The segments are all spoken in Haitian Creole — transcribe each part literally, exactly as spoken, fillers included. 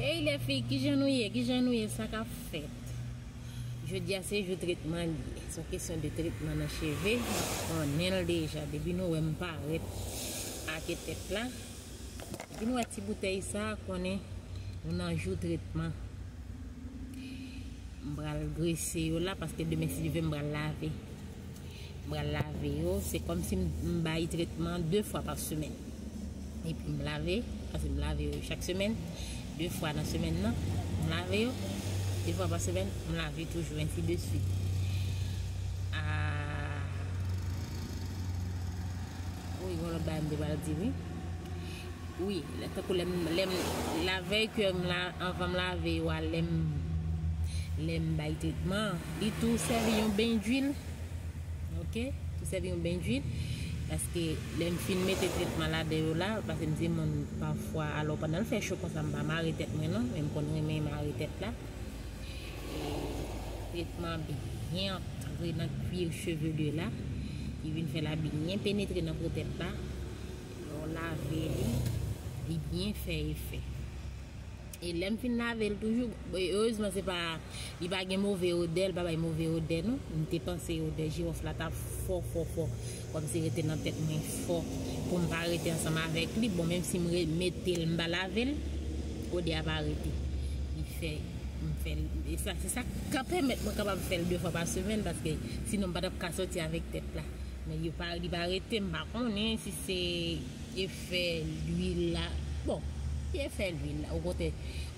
Hey les filles, kijan nou ye? Kijan nou ye? Sa k ap fèt? Jodi a se jou tretman li ye. Se yon kesyon de tretman nan cheve. M ap konnen l deja. Depi nou wè m parèt ake tèt la. Depi nou wè ti boutèy sa, konnen nou nan jou tretman. M pral grese yo la, paske demen, si Dye vle, m pral lave. M pral lave yo. Se kòmsi m, m bay tretman de fwa pa semèn. Epi m lave, paske m lave yo chak semèn. De fwa nan semèn nan, m lave yo. De fwa pa semèn, m lave toujou, ensi de swit. Ah. Wi, gon lòt bagay m te pral di, wi. Wi, lè, tankou lè m, lè m, lavèy ke m la, anvan m lave yo a, lè m, lè m bay tretman, li tou sèvi yon ben dwil. Ok? Tou sèvi yon ben dwil. Paske lè m fin mete tretman ladan yo la, paske m se moun pafwa, alò pandan l fè cho konsa, m pa mare tèt mwen non, men m konn renmen mare tèt la. E tretman byen antre nan kwir chevelu la. Li vin fè l byen penetre nan po tèt la. Lè w lave li, li byen fè efè. E lè m fin lave l toujou, erezman se pa, li pa gen move odè, li pa bay move odè non. M te panse odè jiwòf la t ap fò, fò, fò. Kòmsi rete nan tèt mwen fò. Pou m pa rete ansanm avèk li. Bon, menm si m re-, mete l, m pa lave l, odè a pa rete. Li fè, m fè l, e sa, se sa k pèmèt mwen kapab fè l de fwa pa semèn, paske sinon m pa t ap ka soti avèk tèt la. Men yo pa, li pa rete, m pa konnen si se efè lwil la. Bon, ki efè lwil la? Okontrè,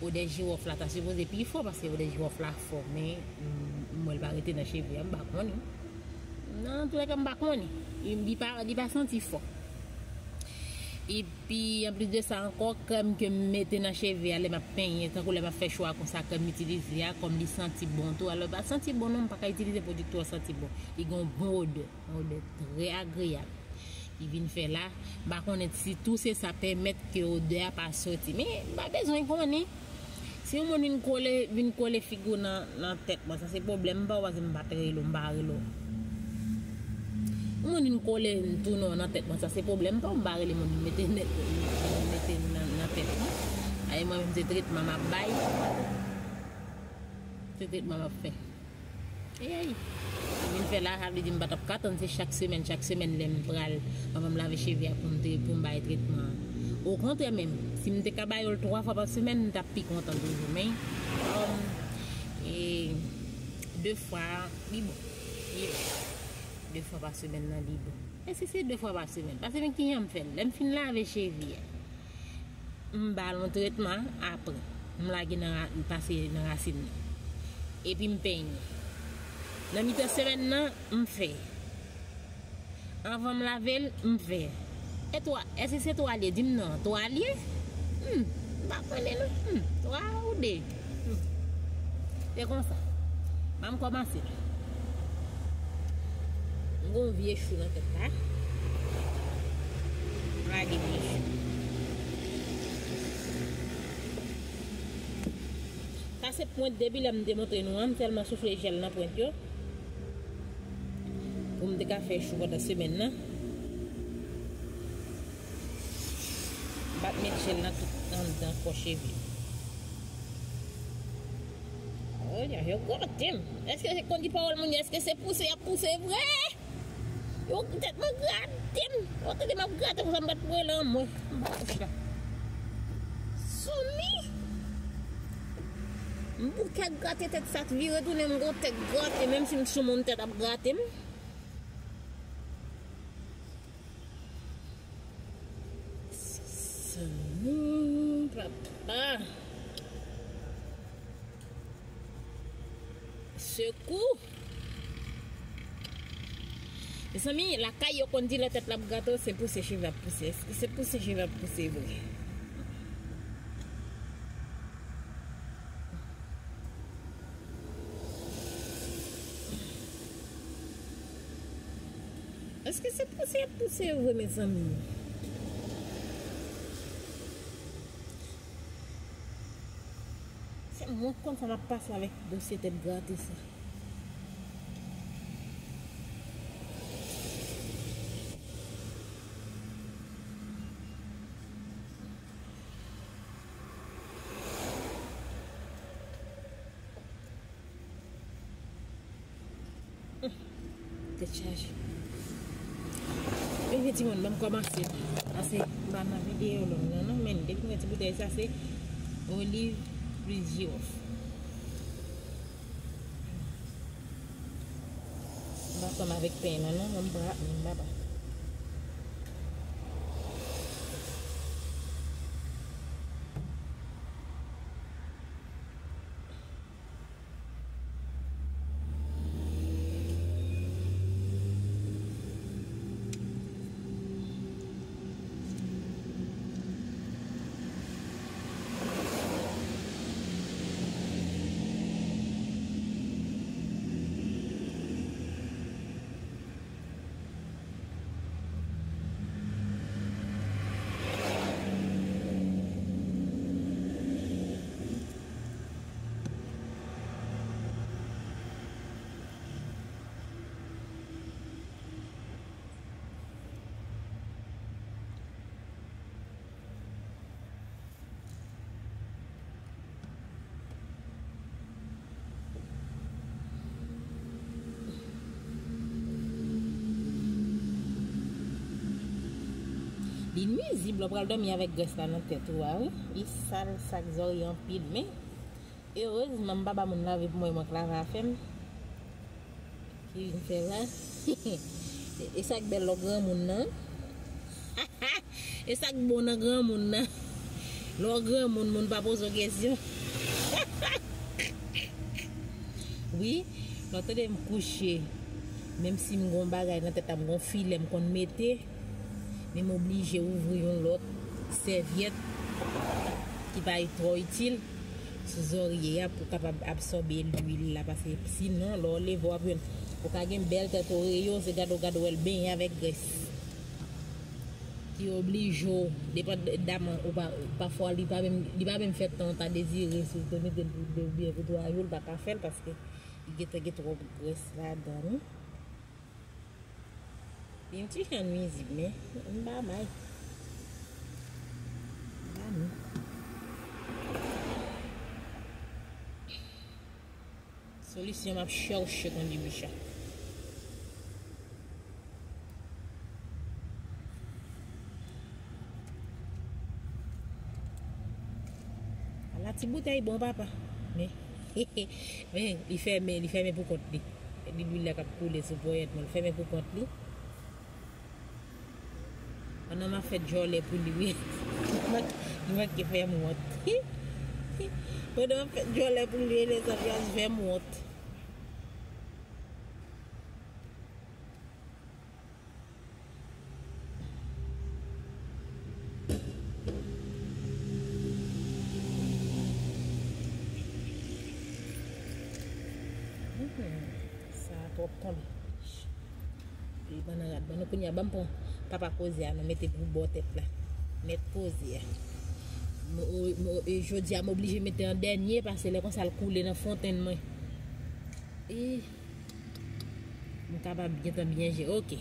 odè jiwòf la ta sipoze pi fò, paske odè jiwòf la fò, men, mm, m wè l pa rete nan cheve a, m pa konnen. Nan, antoulèka, m pa konnen. Li, li pa, li pa santi fò. Epi, anplis de sa ankò, krèm ke m mete nan cheve a, lè m ap penyen, tankou lè m ap fè cho a konsa, krèm m itilize a, kòm li santi bon tou. Alò, li pa santi bon non, m pa ka itilize pwodui twò santi bon. Li gen yon bon odè. Yon odè trè agreyab. Li vin fè la, m pa konnen si tou se sa pèmèt ke odè a pa soti. Men, m pa bezwen konnen. Si yon moun vin kole, vin kole figi w nan, nan tèt mwen, sa se pwoblèm pa w, paske m pa t rele w, m pa rele w. Yon moun vin kole tounen w nan tèt mwen, sa se pwoblèm pa w, m pa rele moun vin mete nèt, vin mete nan, nan tèt mwen. Ay, mwen menm se tretman m ap bay. Se tretman m ap fè. Ey, ey. Vin fè la, sa vle di m pa t ap ka tann se chak semèn, chak semèn lè m pral, anvan m lave cheve a pou m te, pou m bay tretman an. Okontrè menm, si m te ka ba yo l twa fwa pa semèn, m t ap pi kontan toujou. Men, kòm, e, de fwa, li bon. Li bon. De fwa pa semèn nan, li bon. E si se de fwa pa semèn, pa semèn ki jan m fè l? Lè m fin lave cheve a, m ba l yon tretman, apre, m lage nan ra-, m pase nan rasin nan. Epi m penyen. Nan mitan semèn nan, m fè. Anvan m lave l, m fè. E twa, èske se twa l ye? Di m non, twa l ye? Hmm, m pa konnen non. Hmm, twa ou de? Hmm. Se konsa. Ban m kòmanse. M gon vye chou nan tèt la. M lage vye chou. Sa se pwent depi lè m te montre nou an, m sèlman soufle jèl nan pwent yo. Pou m te ka fè chou pandan semèn nan. M pa t met jèl nan tout anndan kò cheve. Oh, yo, yo gate m. Èske se konn di pawòl moun yo? Èske se pouse y ap pouse vre? Yo tèt mwen grate m. Yo tande m ap grate konsa, m pa t pran lan mwen. M pa kouche la. Soumi. M bouke grate tèt sa t vire tounen, m gon tèt grate, menm si m sou moun tèt ap grate m. Soumi, papa. Sekou. Mezanmi, lakay yo konn di lè tèt la ap grate w, se pouse cheve ap pouse. Èske se pouse cheve ap pouse vre? Èske se pouse ap pouse vre, mezanmi? Se mwen konn sa m ap pase avèk dosye tèt grate sa. Tèt chaje. Ebyen, timoun, ban m kòmanse. Pase m pa nan videyo long nan, non, men depi m wè ti boutèy sa, se oliv plis jiwòf. M pa fè m avèk pen nan, non, men m pa, men m pa bay. Li nwizib lè w pral dòmi avèk grès la nan tèt ou a, wi. Li sal, sak zòrye anpil, men erezman m pa ba moun lave pou mwen, mwen k lave afè m. Ki vin fè la. E sa k bèl lè w granmoun nan. E sa k bon nan granmoun nan. Lè w granmoun, moun pa poze w kesyon. Wi, lè w tande m kouche, menm si m gon bagay nan tèt la, m gon filè m konn mete, men m oblije ouvri yon lòt sèvyèt ki pa twò itil sou zòrye a pou kapab absòbe lwil la, paske sinon, lè w leve, w ap jwenn, ou ka gen bèl tèt oreyo, se gade w gade w wè l benyen avèk grès. Ki oblije w, depandaman, ou pa, pafwa, li pa menm, li pa menm fè tan w ta dezire, si w te mete l pou de byen pou twa jou, l pa ka fè l, paske li gentan gen twòp grès ladan l. Li yon ti jan nwizib, men m pa bay. M pa ni. Solisyon m ap chèche konn di bicha. Ala ti boutèy bon, papa. Men, men, li fèmen, li fèmen pou kont li. Li lwil la k ap koule sou ponyèt mwen, li fèmen pou kont li. Pandan m ap fè djòlè pou li, wi. Li manke fè m wont. Pandan m ap fè djòlè pou li, wi, lèzanmi, al fè m wont. Sa a twòp tonbe. Li ban nan rad ban nou kounye a. Ban m pran papa koze a, nou mete pou bò tèt la. Mèt koze a. Mo- mo- e jodi a, m oblije mete an dènye, paske lè konsa l koule nan fontenn mwen. E m kapab gentan byen jere. Oke.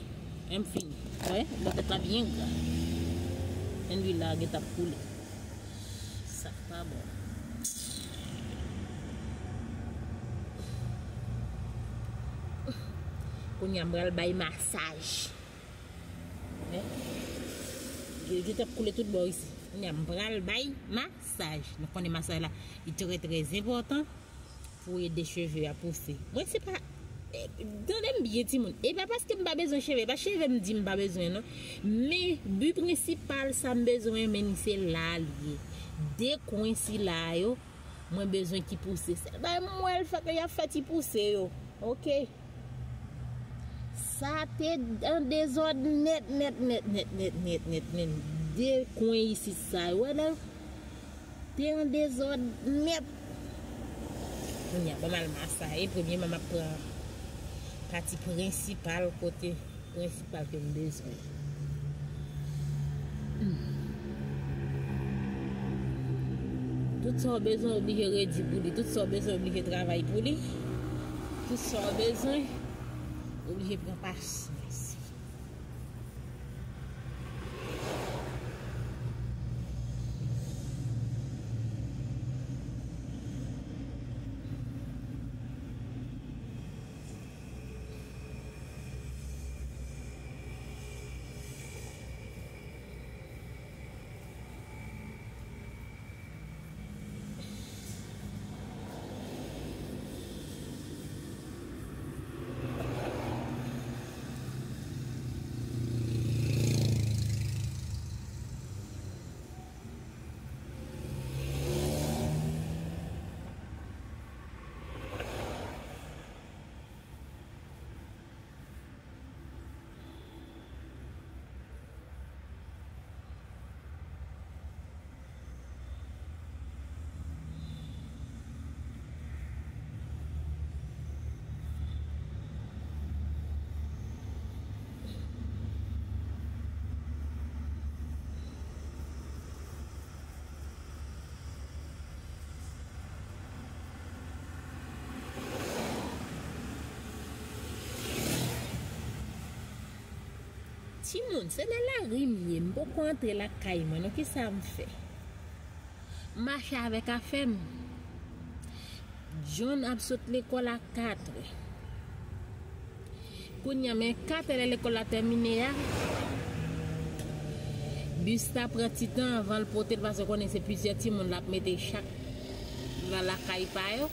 M fini. Wè, bò tèt la byen gra. Lwil la gentan ap koule. Sa k pa bon. Kounye a m pral bay masaj. Wi. Dlo t ap koule tout bò isi. Kounye a m pral bay masaj. Nou konnen masaj la, li trè, trè enpòtan pou ede cheve a pouse. Mwen se pa, eh, tande m byen timoun. E pa paske m pa bezwen cheve, pa cheve m di m pa bezwen non. Men bi prensipal sa m bezwen, men se la l ye. De kwen sila yo, mwen bezwen ki pouse. Sèl bagay m wè l fè ke y ap fè ti pouse yo. Oke. Sa te an dezòd nèt, nèt, nèt, nèt, nèt, nèt, nèt, nèt. De kwen isit sa yo, wè la. Te an dezòd nèt. Kounye a, ban m al masaye. Premyèman, m ap pran pati prensipal, kote prensipal ke m bezwen. Hmm. Tout sa w bezwen, oblije redi pou li. Tout sa w bezwen, oblije travay pou li. Tout sa w bezwen, oblije pran pasyans. Timoun, se nan lari m ye, m poko antre lakay mwen non, kisa m fè? M mache avèk afè m. John ap sot lekòl a katrè. Kounye a, men katrè lè lekòl la tèmine a, bis la pran ti tan anvan l pote l, paske konnen se plizyè timoun l ap mete chak nan lakay pa yo.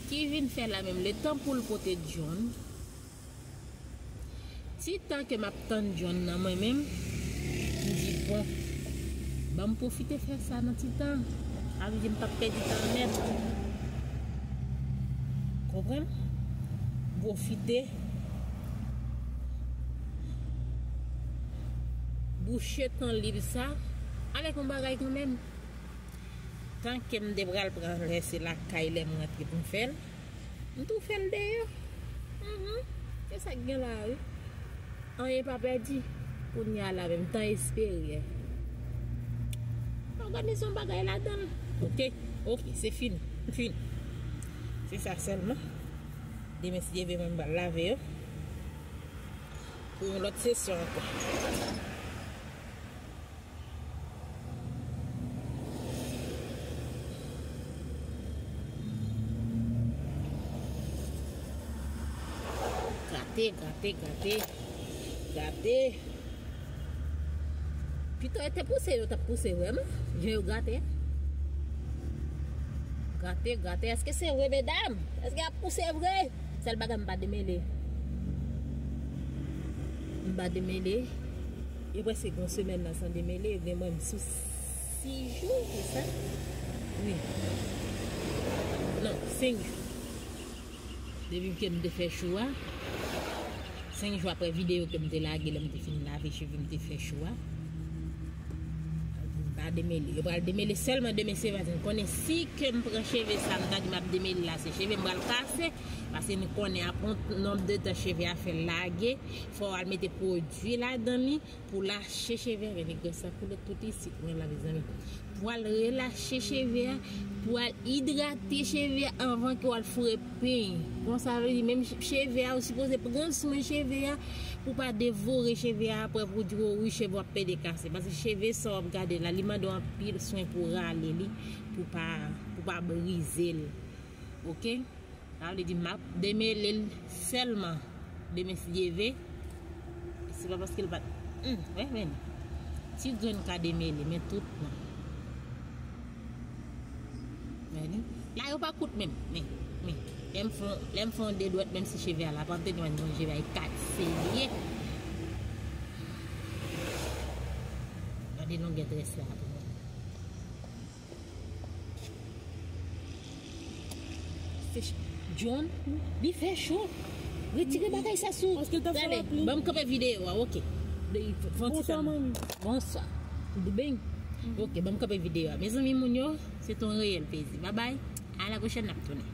Ki vin fè la menm, letan pou l pote John, ti tan ke m ap tann John nan mwen menm, m di, bon, ban m pwofite fè sa nan ti tan. Sa vle di m p ap pèdi tan nèt. Konprann? Pwofite bouche tan lib sa avèk yon bagay kanmenm. Tan ke m te pral pran lè se lakay lè m rantre pou m fè l, m tou fè l deyò. Mhm. Se sa k gen la, wi. Anyen pa pèdi. Kounye a la menm, tan espere. Òganizasyon bagay ladan l. Oke, oke, se fini. Fini. Se sa sèlman. Demen, si Dye vle, mwen m pral lave yo. Pou yon lòt sesyon ankò. Gate, gate, gate. Gate. Pito e te pouse, yo t ap pouse vrèman. Jan yo gate. Gate, gate. Èske se vre, medam? Èske y ap pouse vre? Sèl bagay, m pa demele. M pa demele. E prèske gon semèn nan san demele. Yo gen mwen m sou sis jou, se sa? Wi. Non, senk jou. Depi ke m te fè chou a, senk jou apre videyo ke m te lage lè m te fin lave cheve m te fè chou a, m pa demele. Yo pral demele sèlman demen, se vre. M konnen si ke m pran cheve sa, m ta di m ap demele la, se cheve m pral kase. Paske nou konnen apre yon nonb de tan cheve a fè lage, fò w al mete pwodui ladan li pou lache cheve a. Gade grès la koule tout isit, mwen la, mezanmi. Pou al relache cheve a, pou al idrate cheve a anvan ke w al foure peny. Konsa vle di, menm ch-, cheve a, ou sipoze pran swen cheve a, pou pa devore cheve a, apre pou di, "O wi, cheve w ap pede kase." Paske cheve sa w ap gade la, li mande w anpil swen pou rale li, pou pa, pou pa brize l. Oke? Sa vle di m ap demele l sèlman demen si Dye ve. Se pa paske l pa t, hmm, wè, men. Ti grenn ka demele, men tout non. Wè li. La yo pa kout menm, men, men. Lè m fè, lè m fè yon de dwèt, menm si cheve a la, pa m te di mwen bon cheve a e kase li ye. Gade longè drès la pou mwen. Se ch-, John, li fè cho. Retire bagay sa sou. Paske l t ap fè lapli. Ban m kanpe videyo a, oke. Fè yon ti tan. Bonswa, manmi. Bonswa. Beng. Oke, ban m kanpe videyo a. Mezanmi, moun yo, se t on reyèl plezi. Babay. A la pwochèn, n ap tounen.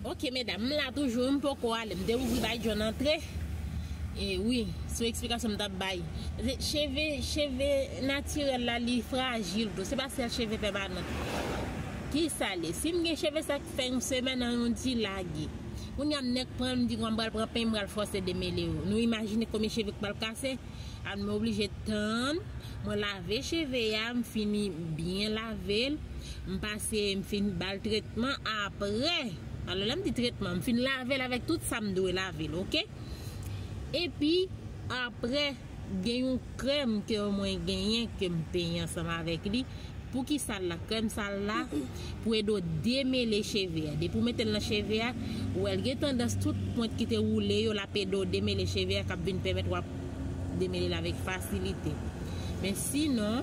Oke, medam, m la toujou, m poko ale. M te ouvri bay John antre. E wi, se yon eksplikasyon m t ap bay. Se cheve, cheve natirèl la, li frajil tou. Se pa sèl cheve pèmanan. Kisa l ye? Si m gen cheve sa k fè yon semèn an yon ti lage. Kounye a m nèk pran l, m di, "Bon, m pral pran peny, m pral fòse demele yo." Nou imajine konbyen cheve k pral kase? Al, mwen oblije tann, mwen lave cheve a, m fini byen lave l, m pase, m fin ba l tretman, apre, alò, lè m di tretman, m fin lave l avèk tout sa m dwe lave l, oke? Epi, apre, gen yon krèm ke mwen genyen, ke m penyen ansanm avèk li, Poukisa l la? Krèm sa l la pou ede w demele cheve a. Depi w mete l nan cheve a, ou wè l gen tandans tout pwent ki te woule yo, l ap ede w demele cheve a, k ap vin pèmèt w ap demele l avèk fasilite. Men sinon,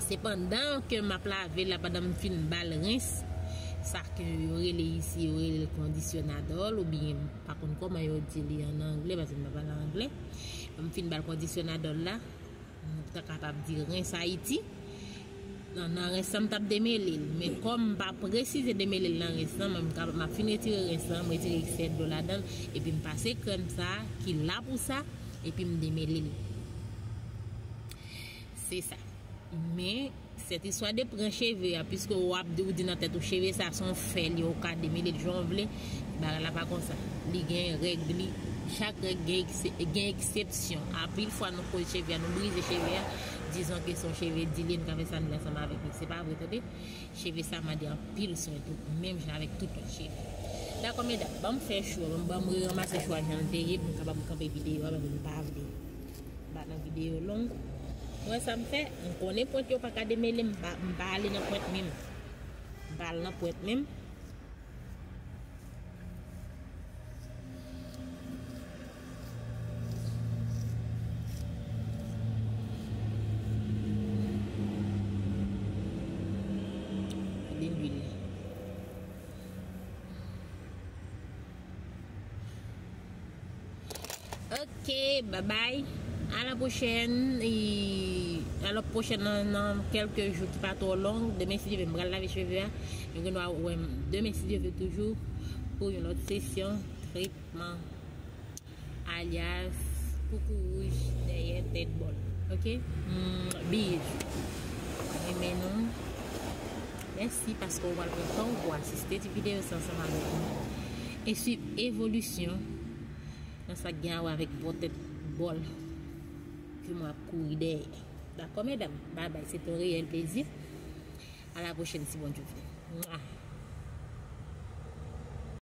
se pandan ke m ap lave l la, pandan m fin ba l rens, sa ke yo rele isi, yo rele l kondisyonadòl, oubyen m pa konn kòman yo di li ann anglè, paske m pa pale anglè. M fin ba l kondisyonadòl la, nou ta kapab di rens Ayiti. Nan, nan rens lan, m t ap demele l. Men kòm m pa presize demele l nan rens lan, mwen, m ka, m ap fin retire rens lan, m retire eksè dlo ladan l, epi m pase krèm sa a, ki la pou sa, epi m demele l. Se sa. Men, sèt istwa de pran cheve a, piske w ap di, ou di nan tèt ou, cheve sa, se yon fè li, ou ka demele l jan w vle, bagay la pa konsa. Li gen règ li, Chak règ gen ekse- gen eksepsyon. Anpil fwa nou koz cheve a, nou brize cheve a, dizon ke se yon cheve di li, nou ka fè sa nou vle ansanm avèk li. Se pa vre, tande. Cheve sa mande anpil swen tou, menm jan avèk tout lòt cheve. Dakò medam, ban m fè cho, ban m, ban m reranmase cho a jan l te ye pou m kapab kanpe videyo a, paske m pa vle bat nan videyo long. Mwen sa m fè, m konnen pwent yo pa ka demele, m pa, m pa ale nan pwent menm. M pa al nan pwent menm. Li lwil. Ok, bye bye. À la prochaine. E, à la prochaine nan, nan kèlke jou ki pa twò long. Demen, si Dye vle, m pral lave cheve a. Nou gen dwa wè m demen, si Dye vle, toujou pou yon lòt sesyon tretman. Alyas koukou wouj dèyè tèt bòl. Ok? Mm, big. Renmen nou. Mèsi paske w pral pran tan w pou asiste ti videyo sa ansanm avèk nou e swiv evolisyon nan sa k gen a wè avèk bò tèt bòl ke mwen ap kouri dèyè. Dakò, medam? Bye bye. Se te yon reyèl plezi. À la prochaine, si Bondye vle. Mwa.